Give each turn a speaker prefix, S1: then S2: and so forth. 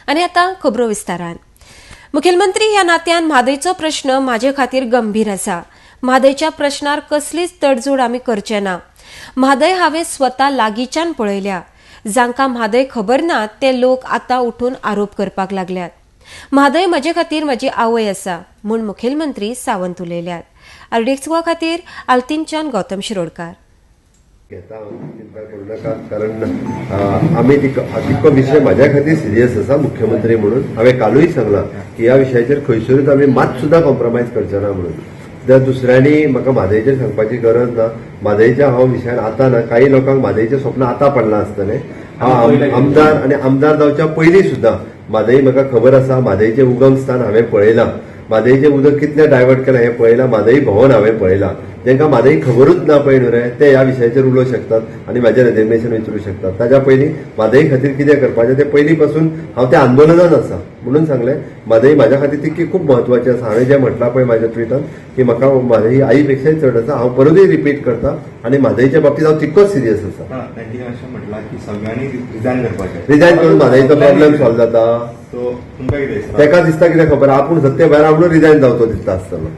S1: आनी आतां खबरो विस्तारान. मुखेलमंत्री ह्या नात्यान म्हादयचो प्रश्न म्हाजे खातीर गंभीर आसा. म्हादयच्या प्रश्नार कसलीच तडजोड आमी करचे ना. म्हादय हांवें स्वता लागींच्यान पळयल्या. जांकां म्हादय खबर ना ते लोक आतां उठून आरोप करपाक लागल्यात. म्हादय म्हजे खातीर म्हजी आवय आसा म्हूण मुखेलमंत्री सावंत उलयल्यात. आरडीएक्स गोवा खातीर आल्तीनच्यान गौतम शिरोडकार.
S2: घेता हांव, चिंता करूं नाकात, कारण आमी तितको विशय म्हाज्या खातीर सिरियस आसा. मुख्यमंत्री म्हणून हांवें कालूय सांगलां की ह्या विशयाचेर खंयसरूच आमी मात सुद्दां कॉम्प्रोमायज करचे ना म्हणून. जर दुसऱ्यांनी म्हाका म्हादयचेर सांगपाची गरज ना. म्हादयच्या हांव विशयान आतां ना. काही लोकांक म्हादयचें स्वप्न आतां पडलां आसतलें. हांव आमदार आनी आमदार जावच्या पयलीं सुद्दां म्हादय म्हाका खबर आसा. म्हादयचें उगम स्थान हांवें पळयलां, म्हादयचें उदक कितलें डायवर्ट केलां हें पळयलां, म्हादय भवन हांवें पळयलां. जांकां म्हादय खबरूच ना पळय न्हू रे, ते ह्या विशयाचेर उलोवंक शकतात आनी म्हाजें रेजिग्नेशन विचारूं शकतात. ताच्या पयलीं म्हादय खातीर कितें करपाचें तें पयलीं पासून हांव त्या आंदोलनान आसा म्हणून सांगलें. म्हादय म्हाज्या खातीर तितकी खूब म्हत्वाची आसा. हांवें जें म्हटलां पळय म्हाज्या ट्विटान की म्हाका म्हादय आई पेक्षाय चड आसा, हांव परतूय रिपीट करता आनी म्हादयच्या बाबतींत हांव तितकोच सिरियस आसा.
S3: तांणी अशें म्हटलां की सगळ्यांनी रिजायन करपाचें.
S2: रिजायन करून म्हादयचो प्रॉब्लेम सॉल्व जाता?
S3: सो तुमकां कितें दिसता?
S2: तेका दिसता कितें खबर, आपूण सत्ते भायर, आपूण रिजायन जावचो दिसता आसतलो.